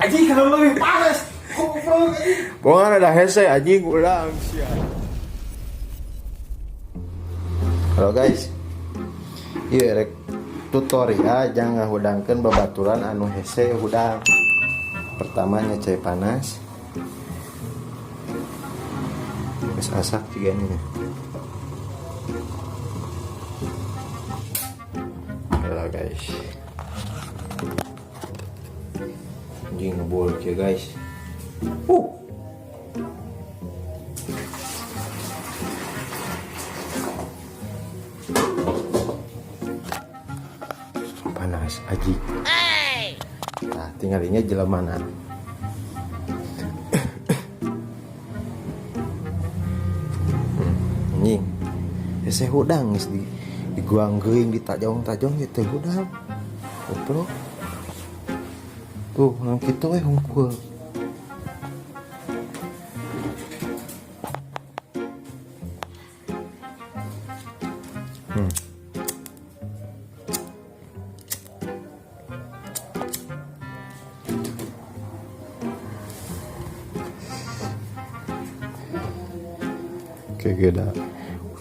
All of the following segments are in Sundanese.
Anjing, kalau lebih panas. Goblok anjing. Pokoknya ada hese anjing ulang sia. Halo guys. Ieu rek tutorial jangan ngahudangkeun babaturan anu hese hudang. Pertamanya cai panas. Geus asak juga nih. Halo guys. Anjing ngebul ya guys. Panas aji. Nah, tinggalinya jelema mana? Anjing. Hese hudang geus di guang geuing ditajong-tajong gitu hudang. Goblok. Tuh, nang kitu we hungkul. Kayak geda.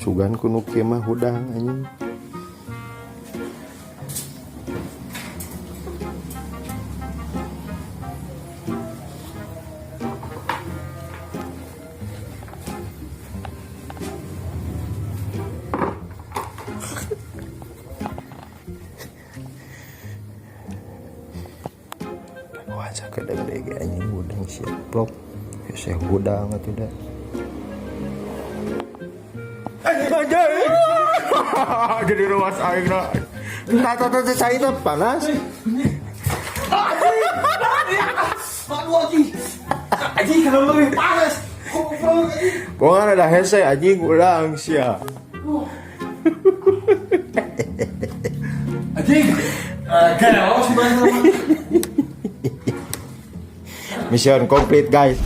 Sugan ku nu kieu mah hudang anjing. Wah, sakedeng deui ge anjing hudang sia plok. Hese hudang atuh da. Anjing. Jadi ruas aing na. Tah tah tah cai teh panas. Aduh anjing. Anjing, kalau lebih panas. Goblok anjing. Pokoknya ada hese anjing ulang sia. Anjing. Galau sih bahasa. Mission complete guys.